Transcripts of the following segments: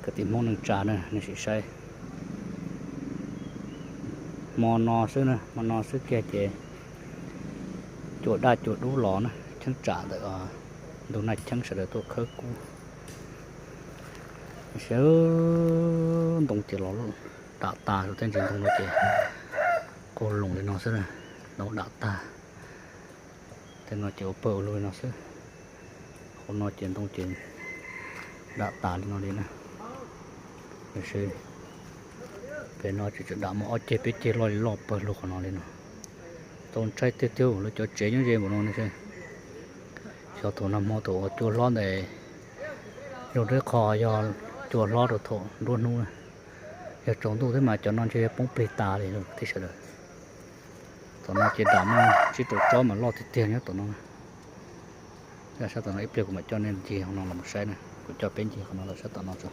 Kwv tij Hmoob neej tsa na, nej sim saib. Hmo no xwb na, hmo no xwb kiag ces cua daj cua dub los na, cheeb tsam ntawm ntug Naj Cheeb sawv daws tuaj khawb kub. Saib, ntoo ces los dam tas, tej ntsis ntoo no ces qaug loos li no xwb, ntoo dam tag. Tej no ces ua pawg ua lug li no xwb. Qhov no ces ntoo ces dam tas li no li na. Pem no ces tseem dam muaj ob ceg peb ceg loj li loj pawg lug qhov no li no. Txaus ntshai tiag tiag, lawv cov tsev nyob ze npaum no ne. Xyov thaum nag hmo thaum uas cua hlob ntawd, yog nrab qho yog cua hlob rau thaum nruab hnub na, yog tsaus ntuj thiab mas cov no ntshe poob plig tas li lawm thiab sawv daws. Tom no ces dam muaj tsib rau tsob mas loj tiag tiag nyob tom no. Sab tom no ib pliag kuv mam coj nej ncig qhov no los saib na, kuv coj peb ncig qhov no los sab tom no tso.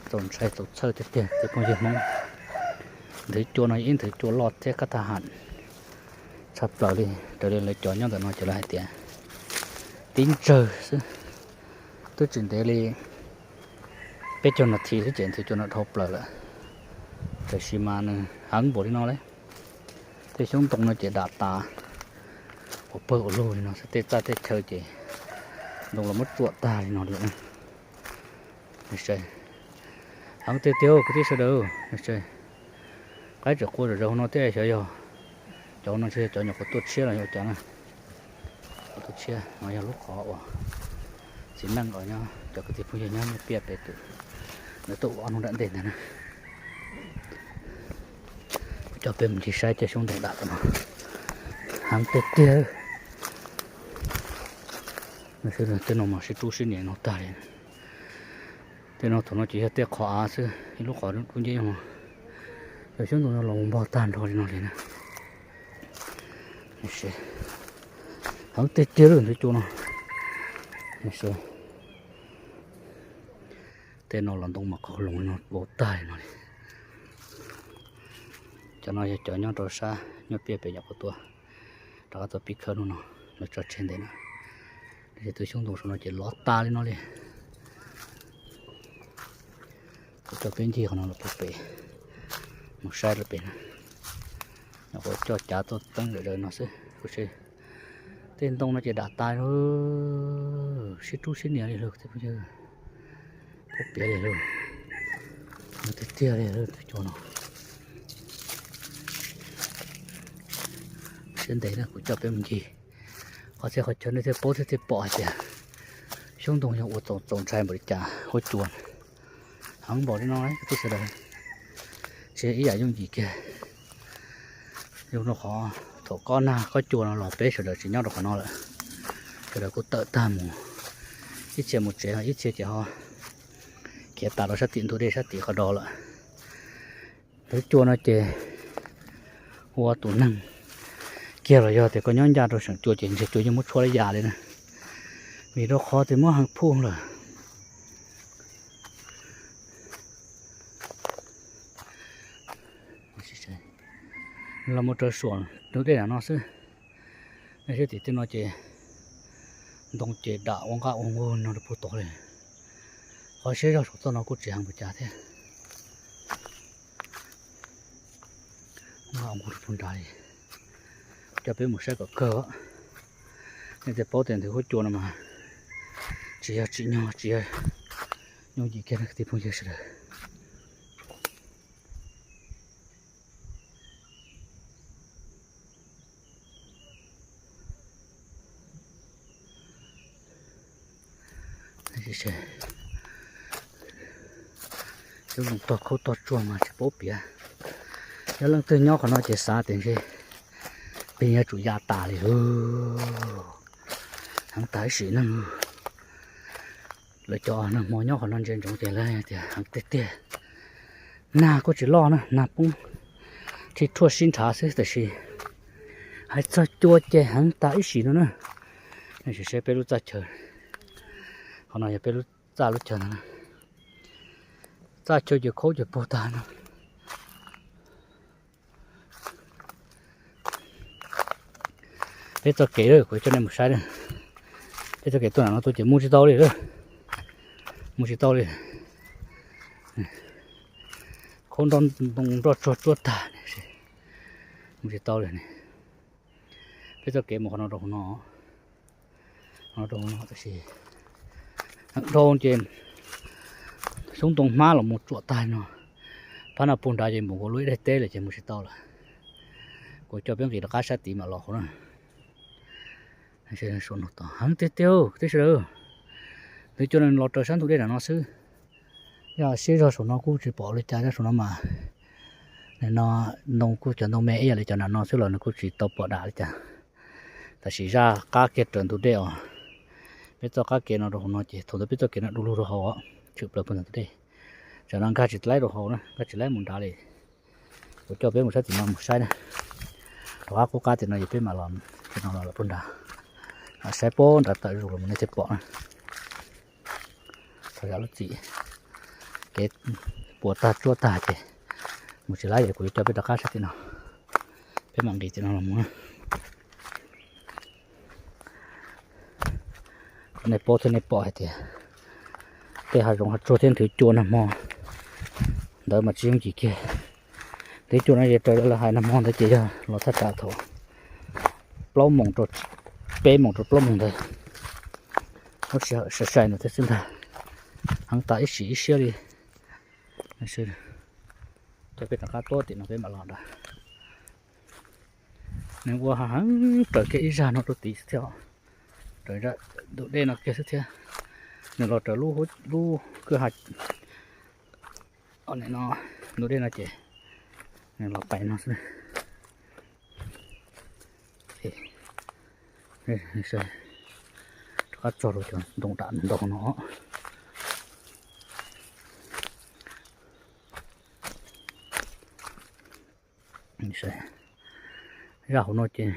Txaus ntshai txaus txhawj tiag tiag kwv tij phooj ywg Hmoob. Nthwv cua no ib nthwv cua loj thiab kab thaj ham tshaj plaws li. Raws li lawv cov nyob ntawm no ces lawv hais tias tib ntsawg xwb, twb tsis ntev li peb caug nas this xwb ces nthwv cua no dhau plaws lawm. Tiam sis mas nws heev npaum li no li. Tej xyoob ntoo no ces dam tas ua pawg ua lug li no xwb, tej txaj tej chaw ces ntoo los muab tsuam tag li no li. Heev tiag tiag kwv tij sawv daws. Qaib tseem qua zom zaws hauv no thiab, xyov yog cov no ntshe yog cov nyuam qhuav tuaj tshiab los yog ua cas na. Qhuav tuaj tshiab no yog lub qhov uas txiv neej uas nyob cov kwv tij phooj ywg nyob Nyuj Piaj pem tus, lawv tuaj ua ob hnub nram ntej ntag na. Kuv coj peb mus ncig saib cov xyoob ntoo dam tom no, heev tiag tiag. Tej no mas sib rub sib nias no tag li. Tej no thaum no ces yog tej qhov av xwb, ib lub qhov dub nceb no, cov xyoob ntoo no los npog tag nrho li no li na. Heev tiag tiag lawm nthwv cua no. Tej no los ntoo mas qaug loos li no vau tag li no li. Cov no yog cov nyob rau sab Nyuj Piaj pem nyuam qhuav tuaj, rov qab tuaj pib khawb hnub no, lawv tso tseg ntev na. Ces tus xyoob ntoo saum no ces lov tas li no li. Kuv coj peb ncig qhov no los puag pem, mus saib rau pem na. Nyuam qhuav coj cav tuaj teeb zom zaws no xwb, kuv saib tej ntoo no ces dam tas li, sib rub sib nias li lawm thiab, pub piav li lawm, no tiag tiag li lawm tus cua no. Siab ntev na, kuv coj peb mus ncig qhov txhia qhov chaw nej thiaj paub thiab thiaj pom hais tias xyoob ntoo yog ua txaus txaus ntshai npaum li cas, huab cua heev npaum li no kwv tij sawv daws. Tsis ib yam yooj yim kiag. Yog rau qhov thaum kob nag kob cua no los peb sawv daws tsis nyob rau qhov no lawm, sawv daws kuj tawm tag mus, ib txhia mus tsev, ib txhia ces ho khiav tas rau sab tim ntug dej sab tim qhov do lawm. Nthwv cua no ces ua tus neeg kiag los yog tias koj nyob ncaj rau seem cua ces ntshe cua yeej muab tshuab li yam li na, vim rau qhov tias muab heev phuj lawm. Los mus rau suam ntug dej nram no xwb. Nej saib tim tej no ces ntoo ces dam ua nqaj ua nqug no rau puag tod li. Qhov siab zog saum txoj no kuj tsis heev npaum cas thiab. Nqaj ua nqug rau puag nrad li. Coj peb mus saib kom kawg. Nej thiaj paub tias nthwv huab cua no mas tsis yog tsim nyog, tsis yog yooj yim kiag kwv tij phooj ywg sawv daws. Xyoob ntoo tog khaub tog tsuag mas tsis paub piav. Yog leej twg nyob qhov no ces xav tias ntshe pes yuav tsum ya tas li lawm. Heev tas ib sim neej. Lawv cov nag hmo nyob qhov no ntsia ntsoov ces lawv tias heev tiag tiag. Nag kuj tsis loj na, nag poob rhij rhuaj sib nrhav xwb tab sis hais txog cua ces heev tas ib sim no na. Nej sim saib peb lub txaj chaw, qhov no yog peb lub txaj lub chaw no na. Txaj chaw ces khaub ces puag tag no. Peb txoj kev lawm, kuv coj nej mus saib na. Peb txoj kev tuaj nram no tuaj ces mus tsis tau li lawm. Mus tsis tau li. Khaub nroj ntoo nroj tsuag tsuab tag, mus tsis tau li ne. Peb txoj kev mus qhov no rau hauv no, rau hauv no tab sis dhau ces xyoob ntoo hmab los mus tsuam tag no. Phab no puag nrad ces npaum nkaus lub ib daim teb lawm ces mus tsis tau lawm. Kuv coj peb nqis rov qab sab tid mam los hauv na. Heev tiag tiag, tib si lawm. Nws coj los raws sab ntug dej nram no xwb. Yog siab zog saum no kuj tsis pom li cas, saum no mas no ntoo kuj cov ntoo me ib yam li cov nram no xwb los nws kuj tsis tau pom dam li cas. Tab sis zaj qab kiag raws ntug dej os, peb txoj qab kev no rau hauv no ces thaum ntawd peb txoj kev no du lug rau hauv, tshwm plaws puag ntawm ntug dej. Tsam no nkag tsis laib rau hauv na, nkag tsis laib mus nrad li. Kuv coj peb mus sab tim no mus saib na. Rov qab qub qab tim no es peb mam los tim no los puag nrad, saib puag nrad tawm zus los nej thiaj pom na. Txog yam lub txim kev puas tag tsuab tag ces mus tsis laib es kuv yuav coj peb rov qab sab tim no, peb mam nqis tim no los mus na. Nej paub thiab nej pom hais tias tej hav zoov hav tsuag thiab nthwv cua nag hmo ntawd mas tsis yooj yim kiag. Nthwv cua no ces raws li lawv hais nag hmo ntawd ces yog los thaj tsam thaum plaub moos rau, peb moos rau plaub moos ntawd, lub sij hawm sai sai ntawd thiab xwb ntag. Heev tas ib sim ib siab li. Coj peb rov qab tuaj tim no peb mam los nrad. Nws ua heev raws kiag ib zaj no rau tid xwb thiab, raws ntug dej no kiag xwb thiab. Nws los raws lub kwj ha no, ntug dej no ces nws los pais no xwb. Rov qab txog rau cov ntoo dam ntau no. Zaj hauv no ces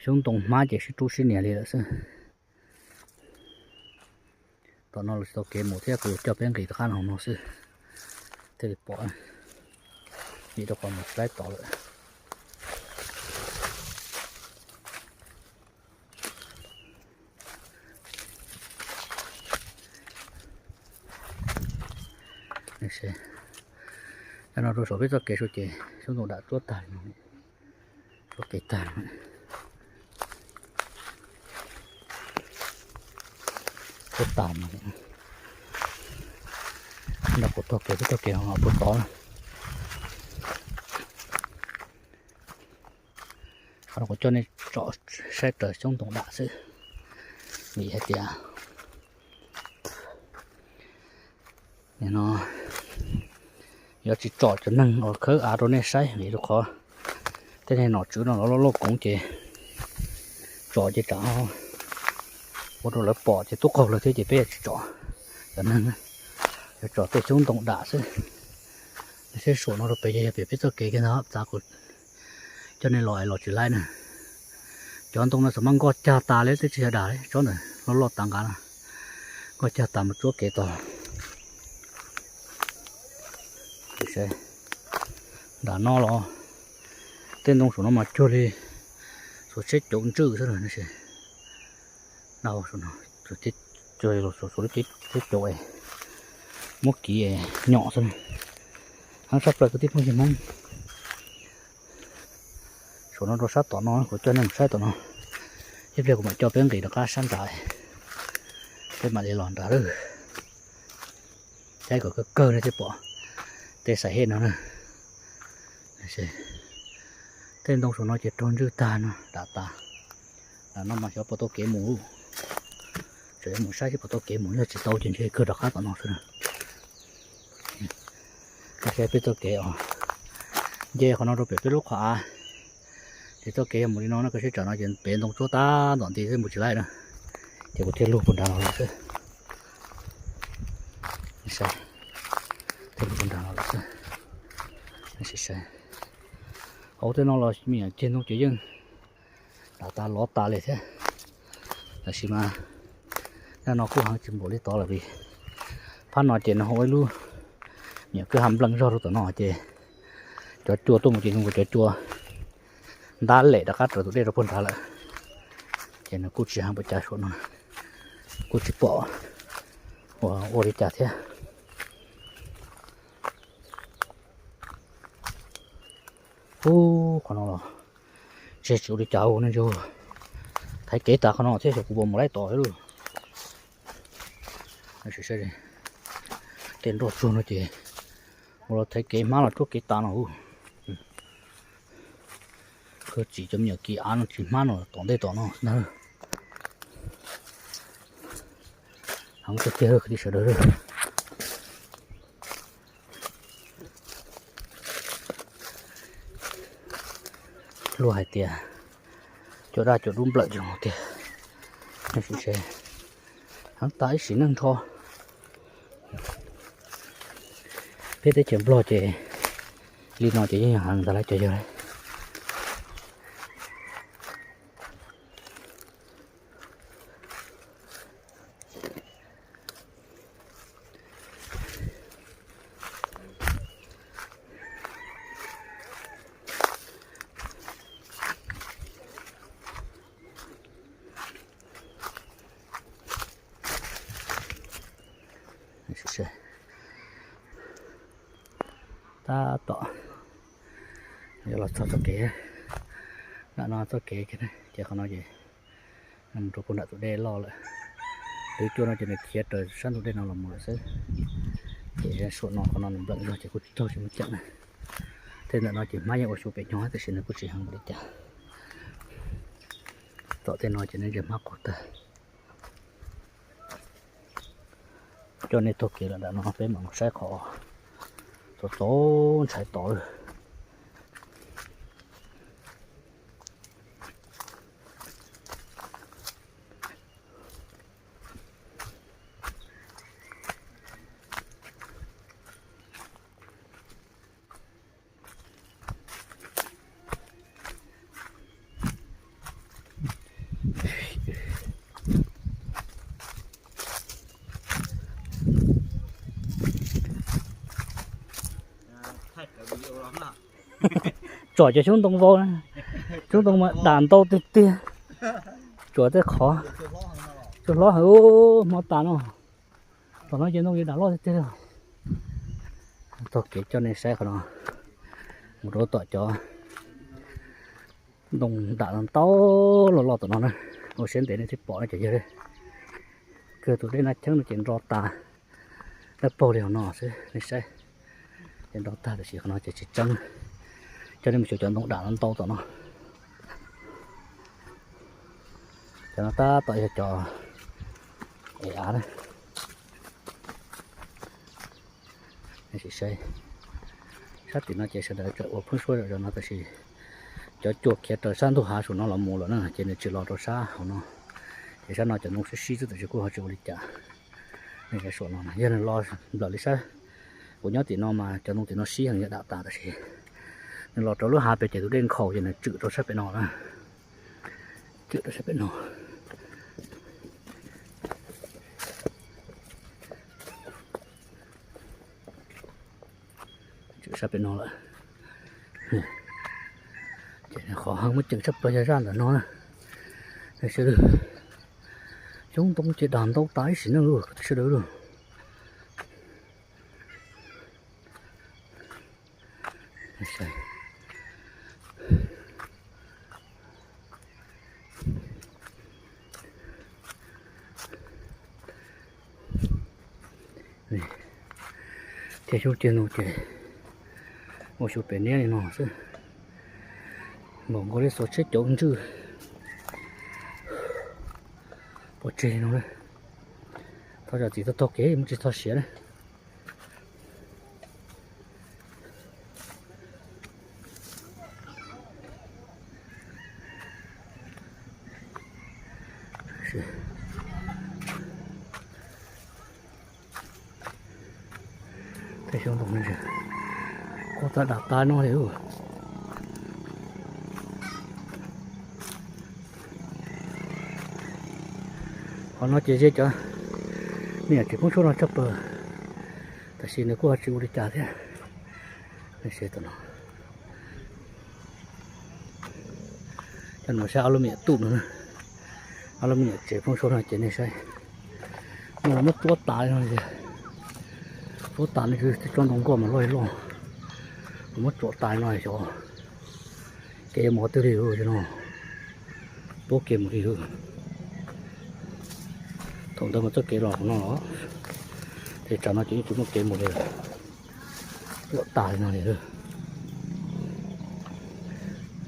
xyoob ntoo hmab ces sib rub sib nias li lawm xwb. Tom no los tsis tau kev mus thiab, kuv yuav coj peb nqis rov qab hauv no xwb thiaj li pom, vim rau qhov mus tsis laib tod lawm. Cov no rau saum peb txoj kev su ces xyoob ntoo dam tsuab tag li no, tsuab kev tag no. Tsuab tag no. Nrog kuv taug kev, peb taug kev hauv no puag tod. Qhov no kuv coj nej tsom saib raws xyoob ntoo dam xwb, vim hais tias no yuav tsis tsom cov neeg uas khawb av rau nej saib vim rau qhov tej neeg nom tswv no lawv loj loj koov ces tsom ces tsam ua rau lawv pom ces tub qaug lawv thiab ces peb yuav tsis tsom cov neeg, yuav tsom tej xyoob ntoo dam xwb. Saib saum no rau pem ces yog pem peb txoj kev kiag ntag, txav kuv coj nej los es los tsis laib na. Cov ntoo no txawm mas nkoj cag tas li, twb tsis yog dam li, tsob ntawm loj loj tas nqa no, nkoj cag tas mus tsuab kev tod. Nram no los tej ntoo saum no mas cuag li xuas tsheb cauv ntswj xwb na. Cuag li xuas lub tsheb cauv muab kiv nyom xwb. Heev tshaj plaws kwv tij phooj ywg Hmoob. Saum no rau sab tom no, kuv coj nej mus saib tom no, ib pliag kuv mam coj peb nqis rov qab sab nrad, peb mam li los nrad lawm. Saib kom kawg kawg nej thiaj pom tej xais hej no na. Tej ntoo saum no ces raug ntswj tag no, dam tas. Lam no mas xyov puas tau kev mus, tseem yuav mus saib seb puas tau kev mus, yog tsis tau ces ntshe kawg rov qab tom no xwb na. Koj saib peb txoj kev os, nce qhov no rau pem peb lub qhov av, ces txoj kev yog mus li no no, koj saib tsam no ces pem ntoo tsuab tab tom nti xwb mus tsis laib na, ces kuv thiaj lug puag nrad los lawm xwb. Thiaj lug puag nrad los lawm xwb. Hauv tej no los me nyuam ceg ntoo ces yeej dam tas lov tas li thiab. Tab sis mas zaj no kuj heev tsis npaum li tod lawm vim phab no ces nws hauv ib lub nyuam kwj ha npleem zog rau tom no ces cov cua tuaj mus ces zoo nkaus cov cua Ntab lem rov qab raws tus dej rau puag nrad lawm, ces nws kuj tsis heev npaum cas, suam no kuj tsis pom ua li cas thiab. Ub, qhov no los tsis ua li cas, nej ntsia, thaiv kev tas qhov no thiab xyov kuv puas mus laib tod lauj. Tej nroj tsuag no ces ua los thaiv kev, hmab los tsuab kev tas no. Kawg txim cov me nyuam kis av no tsis hmab no tom ntej tom no ntag. Heev tiag tiag kwv tij sawv daws. Luag hais tias cua daj cua dub nplawm tsis mus tiag, heev tas ib sim neej nrho. Peb teb chaws Nplog ces li no ces yeej yog heev ntag lauj cov yawg. Tab tom yuav los txog txoj kev, nram no txoj kev ces qhov no ces nws mus rau puag nram tus dej loj lawm. Lub cua no ces nws khiav raws sab ntug dej no los mus lawm xwb. Ces suam no qhov no nws nplawm zog ces kuj tsis taug tsis muaj ceem na. Tej ntawm no ces hmab yeej ua xyu pem nyob tiam sis nws kuj tsis heev npaum li cas. Tom tej no ces nws ntsia hmab qaug tag. Coj nej taug kev lawm nram no peb mam mus saib qhov txaus txaus ntshai tod lawm. Tsom cov xyoob ntoo vau, xyoob ntoo mas dam ntau tiag tiag. Tsuas tej qhov cua hlob heev, hmo tas no, tom no ces ntoo ces dam loj tiag tiag li. Taug kev coj nej saib qhov no mus rau tom cov ntoo dam ntau loj loj tom no na. Ua siab ntev nej thiaj pom na cov yawg. Kawg tus dej Nab Cheeb no ces nro tas, dawb paug li hauv no xwb nej saib. Ces nro tag tiam sis qhov no ces tsis tseeb. Coj nej mus xyuas cov ntoo dam ntau tom no. Cov no tab tom yog cov ev av na. Sab tim no ces sawv daws tseem ua pheeb suab zom zaws no tab sis cov cua khiav raws sab ntug hav saum no los mus lawm na ces nws tsis los rau sab hauv no. Ces sab no cov ntoo sib sib xwb tab sis kuj ho tsis ua li cas. Nej saib saum no yog nws los nplawm li sab kuv nyob tim no mas cov ntoo tim no sib heev yog dam tas tab sis nws los rau lub hav pem ces tus dej nkhaus ces nws tswm rau sab pem no na. Tswm rau sab pem no. Tswm sab pem no lawm. Ces qhov heev muaj ceem tshaj plaws yog zaj ntawm no na. Sawv daws, xyoob ntoo ces dam ntau tas ib sim neej lauj sawv daws lauj. Thiab xyoob tiag no ces ua xyuas pem niab li no xwb. Npaum nkaus li xuas tsheb cauv ntswj pov tseg li no. Thov zam txim txog tog kev muaj tsis txog siav na. Tej xyoob ntoo no quaj tag dam tas no li. Qhov no ces ze cov me nyuam tsis poob suab no tshaj plaws, tab sis nws kuj ho tsis ua li cas thiab. Seb tom no. Coj nej mus saib ob lub me nyuam tuj no, ob lub me nyuam tsev poob saud no ces nej saib, no muab tsuab tas li no, tsuab tas no, tsob ntoo nkoj mas loj li loj, muab tsuab tas li no xyov kev yuav mus qhov twg li no, pub kev mus li. Thaum ntawd mas txoj kev los qhov no los, ces tsam no ces yeej tsis muaj kev mus li, tsuab tas li no li.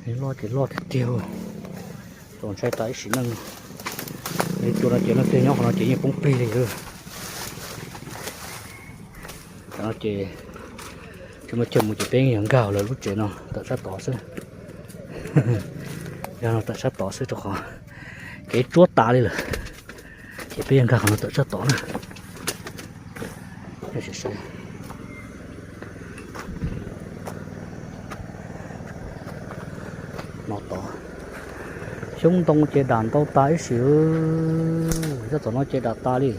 Loj ces loj tiag tiag, txaus ntshai tas ib sim neej. Cua no ces leej twg nyob qhov no ces yeej poob plig li. Tam no ces tsis muaj chaw mus ces peb yog nkag lawv lub tsev no tawm sab tod xwb. Yog no tawm sab tod xwb rau qhov kev tsuab tas li lawm, ces peb yog nkag qhov no tawm sab tod na. No tod xyoob ntoo ces dam ntau tas ib sim, cov tom no ces dam tas li.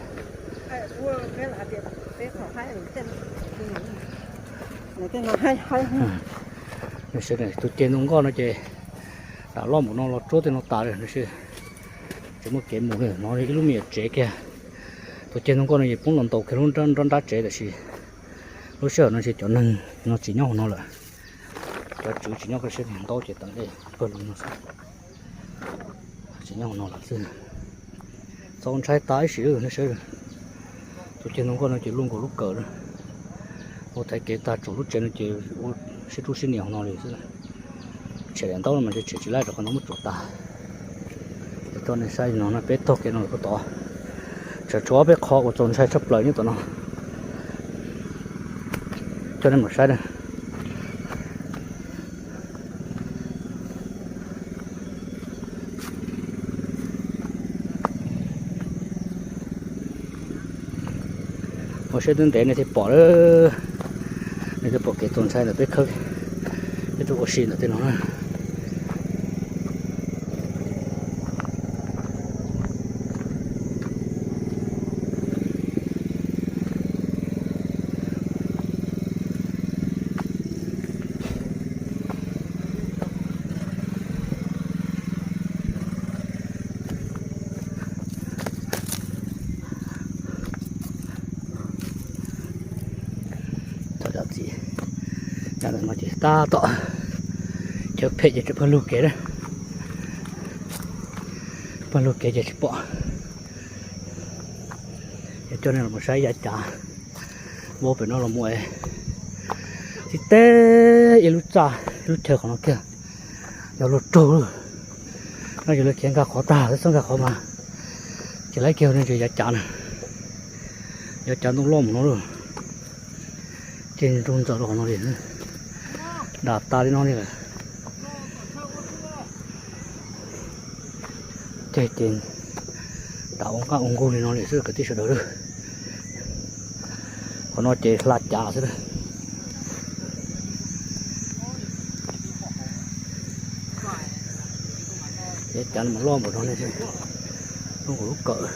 Tus ceg ntoo nkoj no ces dam loj npaum no los tsuab tej no tas li, tsis muaj kev mus li. No ib lub me nyuam tsev kiag, tus ceg ntoo nkoj no ces poob los ntaus kiag lub nrab nrab tsev, tab sis lub sij hawm no ces cov neeg no tsis nyob hauv no lawm. Cov tswv tsis nyob, koj saib ntaub ces tawm dej pawg lug no xwb, tsis nyob hauv no lawm xwb. Txaus ntshai tas ib sim, nej saib, tus ceg ntoo nkoj no ces luaj nkaus lub kawm na. Ua thaiv kev tag tsuam lub tsev no ces ua sib rub sib nias hauv no li xwb. Tshem daim ntaub no mas tshem tsis laib rau qhov no muab tsuam tas. Coj nej saib no, peb taug kev no lawm puag tod, tshuav tshuav ob peb qho uas txaus ntshai tshaj plaws nyob tom no. Coj nej mus saib na. Ua siab twb ntev nej thiaj pom, nej twb pom kev txaus ntshai ntawm peb khawb, peb tuaj ua si ntawm tej no na. Txim, no ces tab tom chaw phem ces tseem pawg lug kev, pawg lug kev ces tsis pom. Coj nej los saib yav cav, vau pem no los mus tib teb ib lub txaj lub chaw qhov no kiag, yog luag raug lawm. No ces lawv khiav nkag qhov tag, txhob nkag qhov mas, ces lawv kiag ne, yav cav na, yav cav ntoo loj mus no lawm. Ces nrug ntxawm rau qhov no li, dam tas li no li lawm. Ces, ces dam ua nqaj ua nqug li no li xwb kwv tij sawv daws. Qhov no ces hla cav xwb. Ces cav mas loj npaum no ne, lub nkaus lub kawm.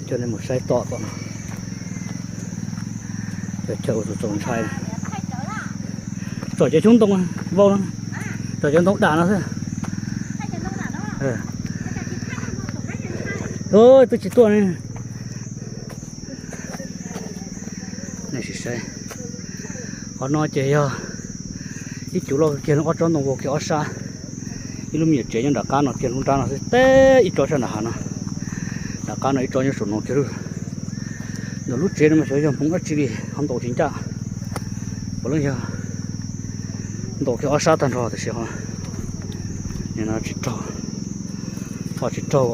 Coj nej mus saib tom tom no, cov chaw uas txaus ntshai. Tsom cov xyoob ntoo vau no, tsom cov ntoo dam no xwb. Twb tsis tuaj ne. Qhov no ces yog ib cuv loj kiag, ob tsob ntoo vau kiag ob sab. Ib lub me nyuam tsev nyob nram qab no kiag, lub nrab no xwb teb ib tsob sab nram hav no. Nram qab no ib tsob nyob saum no kiag lawm. Ntawm lub tsev no mas xyov yog hmoov dab tsi li ho ntaus tsis ncaj. Puav leej yog ntaus kiag ob sab tag nrho tiam sis ho tsis raug, ho tsis raug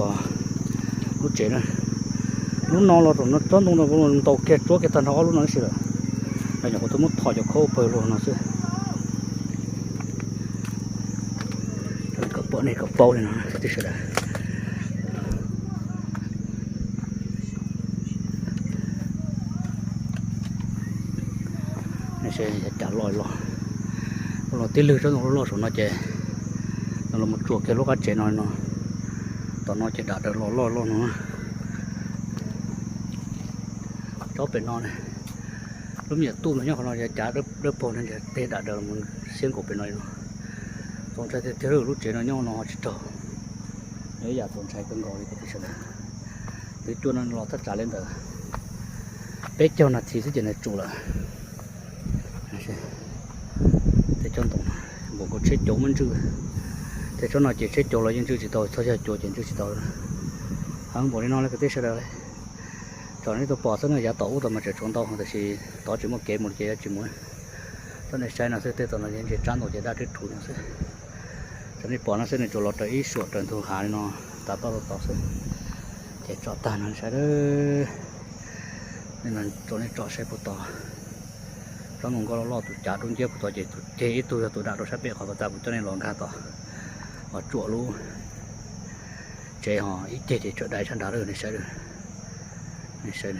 lub tsev na. Lub no los tsob ntoo no ntaus kiag tsuab kiag tag nrho ob lub no ib si lawm. Nyuam qhuav tuaj muab tho cov khaub pawg lug no xwb. Kom pom nej kom paub li no kwv tij sawv daws. Yav cav loj loj, los tib lwg tsob ntoo loj loj saum no ces los mus tsuam kiag lub qab tsev no no. Tom no ces dam daws los loj loj no. Tsob pem no, Lub me nyuam tuj no nyob qhov no yog cav dawb paug no, ntshe tej dam daws los mus xiab nkaus pem no li no. Txaus ntshai tiag tiag, lub tsev no nyob no tsis raug, yog ib yam txaus ntshai kawg nkaus li kwv tij sawv daws. Twv cua no los thaj tsam li ntawm peb caug nas this xwb ces nws tsum lawm. Tej tsob ntoo npaum nkaus tsheb cua muab ntswj, tej tsob no ces tsheb cua los yeej ntswj tsis tau, txhob yog cua ces ntswj tsis tau. Heev npaum li no li kwv tij sawv daws. Tsom nej tau pom xwb na, yav tom ub tod mas tseem tshuav ntau, tiam sis tod tsis muaj kev mus ces yuav tsis mus. Txhob nej saib no xwb, tej tod no yeej ntshe tsab ntoo ces daj rwb ruv no xwb. Tsom nej pom no xwb, nws tsuas los raws ib suam raws ntug hav li no, tav toj tau tod xwb, ces tsom tag no saib. Tsom nej tsom saib puag tod, tsob ntoo nkoj loj loj tus cav dub nciab puag tod ces tus ceg ib tug yog tus dam rau sab pem qhov ko tas, kuv coj nej los nkag tod, los tsuam lub tsev ho ib ceg ces tsawm dai sab nrad lawm, nej saib. Nej saib,